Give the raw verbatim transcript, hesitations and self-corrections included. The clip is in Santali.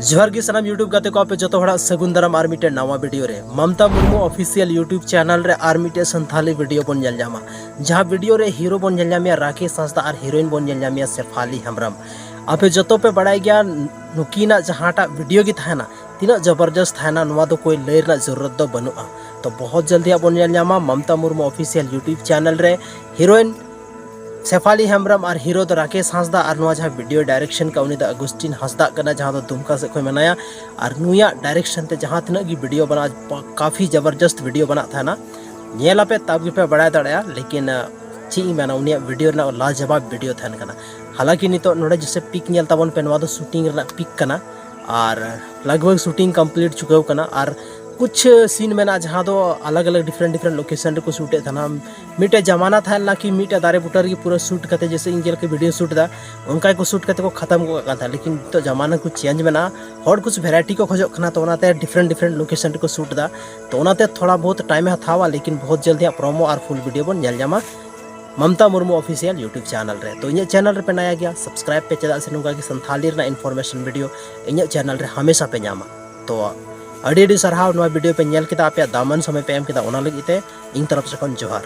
ᱡᱚᱦᱟᱨ ᱜᱮ ᱥᱟᱱᱟᱢ YouTube ᱜᱟᱛᱮ ᱠᱚ, ᱟᱯᱮ ᱡᱚᱛᱚ ᱦᱚᱲᱟᱜ ᱥᱟᱹᱜᱩᱱ ᱫᱟᱨᱟᱢ ᱟᱨ ᱢᱤᱫᱴᱮᱱ ᱱᱟᱣᱟ ᱵᱷᱤᱰᱤᱭᱳ ᱨᱮ᱾ Mamta Murmu official YouTube channel ᱨᱮ ᱟᱨ ᱢᱤᱫᱴᱮᱱ ᱥᱟᱱᱛᱷᱟᱞᱤ ᱵᱷᱤᱰᱤᱭᱳ ᱵᱚᱱ ᱧᱮᱞ ᱧᱟᱢᱟ, ᱡᱟᱦᱟᱸ ᱵᱷᱤᱰᱤᱭᱳ ᱨᱮ ᱦᱤᱨᱳ ᱵᱚᱱ ᱧᱮᱞ ᱧᱟᱢᱮᱭᱟ ᱨᱟᱠᱮᱥ ᱦᱟᱸᱥᱫᱟ ᱟᱨ ᱦᱤᱨᱳᱭᱤᱱ ᱵᱚᱱ ᱧᱮᱞ ᱧᱟᱢᱮᱭᱟ ᱥᱮᱯᱷᱟᱞᱤ ᱦᱮᱢᱵᱨᱚᱢ᱾ ᱟᱯᱮ ᱡᱚᱛᱚ ᱯᱮ ᱵᱟᱲᱟᱭ ᱜᱮᱭᱟ ᱱᱩᱠᱤᱱᱟᱜ ᱡᱟᱦᱟᱸᱴᱟᱜ ᱵᱷᱤᱰᱤᱭᱳ ᱜᱮ ᱛᱟᱦᱮᱱᱟ, ᱛᱤᱱᱟᱹᱜ ᱡᱚᱵᱚᱨᱡᱚᱥ ᱛᱟᱦᱮᱱᱟ, ᱱᱚᱣᱟ ᱫᱚ ᱠᱳᱭ ᱞᱟᱹᱭ ᱨᱮᱱᱟᱜ ᱡᱚᱨᱩᱨᱟᱛ ᱫᱚ ᱵᱟᱹᱱᱩᱜᱼᱟ᱾ ᱛᱚ ᱵᱚᱦᱚᱛ ᱡᱚᱞᱫᱤ ᱦᱟᱸᱜ ᱵᱚᱱ ᱧᱮᱞ ᱧᱟᱢᱟ Mamta Murmu official YouTube channel ᱨᱮ ᱦᱤᱨᱳᱭᱤᱱ ᱥᱮᱯᱷᱟᱞᱤ ᱦᱮᱢᱵᱨᱚᱢ ᱟᱨ ᱦᱤᱨᱳ ᱫᱚ ᱨᱟᱠᱮᱥ ᱦᱟᱸᱥᱫᱟ, ᱟᱨ ᱱᱚᱣᱟ ᱡᱟᱦᱟᱸ ᱵᱷᱤᱰᱤᱭᱳ ᱰᱟᱭᱨᱮᱠᱥᱚᱱ ᱠᱟᱜ ᱩᱱᱤ ᱫᱚ ᱟᱜᱩᱥᱴᱤᱱ ᱦᱟᱸᱥᱫᱟᱜ ᱠᱟᱱᱟ, ᱡᱟᱦᱟᱸ ᱫᱚ ᱫᱩᱢᱠᱟ ᱥᱮᱫ ᱠᱷᱚᱱ ᱢᱮᱱᱟᱭᱟ᱾ ᱟᱨ ᱱᱩᱭᱟᱜ ᱰᱟᱭᱨᱮᱠᱥᱚᱱ ᱛᱮ ᱡᱟᱦᱟᱸ ᱛᱤᱱᱟᱹᱜ ᱜᱮ ᱵᱷᱤᱰᱤᱭᱳ ᱵᱮᱱᱟᱜᱼᱟ, ᱠᱟᱯᱷᱤ ᱡᱚᱵᱚᱨᱡᱚᱥᱛ ᱵᱷᱤᱰᱤᱭᱳ ᱵᱮᱱᱟᱜ ᱛᱟᱦᱮᱱᱟ, ᱧᱮᱞ ᱟᱯᱮ ᱛᱟᱵ ᱜᱮᱯᱮ ᱵᱟᱲᱟᱭ ᱫᱟᱲᱮᱭᱟᱜᱼᱟ᱾ ᱞᱮᱠᱤᱱ ᱪᱮᱫ ᱤᱧ ᱢᱮᱱᱟ, ᱩᱱᱤᱭᱟᱜ ᱵᱷᱤᱰᱤᱭᱳ ᱨᱮᱱᱟᱜ ᱞᱟᱡᱟᱵᱟᱵ ᱵᱷᱤᱰᱤᱭᱳ ᱛᱟᱦᱮᱱ ᱠᱟᱱᱟ᱾ ᱦᱟᱞᱟᱠᱤ ᱱᱤᱛᱚᱜ ᱱᱚᱰᱮ ᱡᱮᱥᱮ ᱯᱤᱠ ᱧᱮᱞ ᱛᱟᱵᱚᱱ ᱯᱮ, ᱱᱚᱣᱟ ᱫᱚ ᱥᱩᱴᱤᱝ ᱨᱮᱱᱟᱜ ᱯᱤᱠ ᱠᱟᱱᱟ ᱟᱨ ᱞᱟᱜᱽ ᱵᱷᱟᱜᱽ ᱥᱩᱴᱤᱝ ᱠᱚᱢᱯᱞᱤᱴ ᱪᱩᱠᱟᱹᱣ ᱠᱟᱱᱟ᱾ ᱟᱨ ᱠᱩᱪᱷ ᱥᱤᱱ ᱢᱮᱱᱟᱜᱼᱟ ᱡᱟᱦᱟᱸ ᱫᱚ ᱟᱞᱟᱜᱽ ᱟᱞᱟᱜᱽ ᱰᱤᱯᱷᱨᱮᱱᱴ ᱰᱤᱯᱷᱨᱮᱱᱴ ᱞᱳᱠᱮᱥᱚᱱ ᱨᱮᱠᱚ ᱥᱩᱴᱮᱫ ᱛᱟᱦᱮᱱᱟ᱾ ᱢᱤᱫᱴᱮᱡ ᱡᱟᱢᱟᱱᱟ ᱛᱟᱦᱮᱸ ᱞᱮᱱᱟ ᱠᱤ ᱢᱤᱫᱴᱮᱡ ᱫᱟᱨᱮ ᱵᱩᱴᱟᱹ ᱨᱮᱜᱮ ᱯᱩᱨᱟᱹ ᱥᱩᱴ ᱠᱟᱛᱮ, ᱡᱮᱥᱮ ᱤᱧ ᱡᱮᱞᱮᱠᱟ ᱵᱷᱤᱰᱤᱭᱳ ᱥᱩᱴ ᱮᱫᱟ, ᱚᱱᱠᱟ ᱜᱮᱠᱚ ᱥᱩᱴ ᱠᱟᱛᱮ ᱠᱚ ᱠᱷᱟᱛᱟᱢ ᱜᱚᱫ ᱠᱟᱜ ᱠᱟᱱ ᱛᱟᱦᱮᱸᱫ᱾ ᱞᱮᱠᱤᱱ ᱱᱤᱛᱚᱜ ᱡᱟᱢᱟᱱᱟ ᱠᱚ ᱪᱮᱧᱡᱽ ᱢᱮᱱᱟᱜᱼᱟ, ᱦᱚᱲ ᱠᱩᱪᱷ ᱵᱷᱮᱨᱟᱭᱴᱤ ᱠᱚ ᱠᱷᱚᱡᱚᱜ ᱠᱟᱱᱟ, ᱛᱚ ᱚᱱᱟᱛᱮ ᱰᱤᱯᱷᱨᱮᱱᱴ ᱰᱤᱯᱷᱨᱮᱱᱴ ᱞᱳᱠᱮᱥᱚᱱ ᱨᱮᱠᱚ ᱥᱩᱴ ᱮᱫᱟ᱾ ᱛᱚ ᱚᱱᱟᱛᱮ ᱛᱷᱚᱲᱟ ᱵᱚᱦᱩᱛ ᱴᱟᱭᱤᱢ ᱮ ᱦᱟᱛᱟᱣᱟ, ᱞᱮᱠᱤᱱ ᱵᱚᱦᱩᱛ ᱡᱚᱞᱫᱤ ᱦᱟᱸᱜ ᱯᱨᱚᱢᱳ ᱟᱨ ᱯᱷᱩᱞ ᱵᱷᱤᱰᱤᱭᱳ ᱵᱚᱱ ᱧᱮᱞ ᱧᱟᱢᱟ Mamta Murmu official YouTube channel ᱨᱮ᱾ ᱛᱚ ᱤᱧᱟᱹᱜ ᱪᱮᱱᱮᱞ ᱨᱮᱯᱮ ᱱᱟᱭᱟ ᱜᱮᱭᱟ, ᱥᱟᱵᱥᱠᱨᱟᱭᱤᱵ ᱯᱮ, ᱪᱮᱫᱟᱜ ᱥᱮ ᱱᱚᱝᱠᱟ ᱜᱮ ᱥᱟᱱᱛᱷᱟᱞᱤ ᱨᱮᱱᱟᱜ ᱤᱱᱯᱷᱚᱨᱢᱮᱥᱚᱱ ᱵᱷᱤᱰᱤᱭᱳ ᱤᱧᱟᱹᱜ ᱪᱮᱱᱮᱞ ᱨᱮ ᱦᱟᱢᱮᱥᱟ ᱯᱮ ᱧᱟᱢᱟ᱾ ᱛᱚ ᱟᱹᱰᱤ ᱟᱹᱰᱤ ᱥᱟᱨᱦᱟᱣ ᱱᱚᱣᱟ ᱵᱷᱤᱰᱤᱭᱳ ᱯᱮ ᱧᱮᱞ ᱠᱮᱫᱟ, ᱟᱯᱮᱭᱟᱜ ᱫᱟᱢᱟᱱ ᱥᱚᱢᱚᱭ ᱯᱮ ᱮᱢ ᱠᱮᱫᱟ, ᱚᱱᱟ ᱞᱟᱹᱜᱤᱫ ᱛᱮ ᱤᱧ ᱛᱚᱨᱚᱯ ᱥᱮᱫ ᱠᱷᱚᱱ ᱡᱚᱦᱟᱨ᱾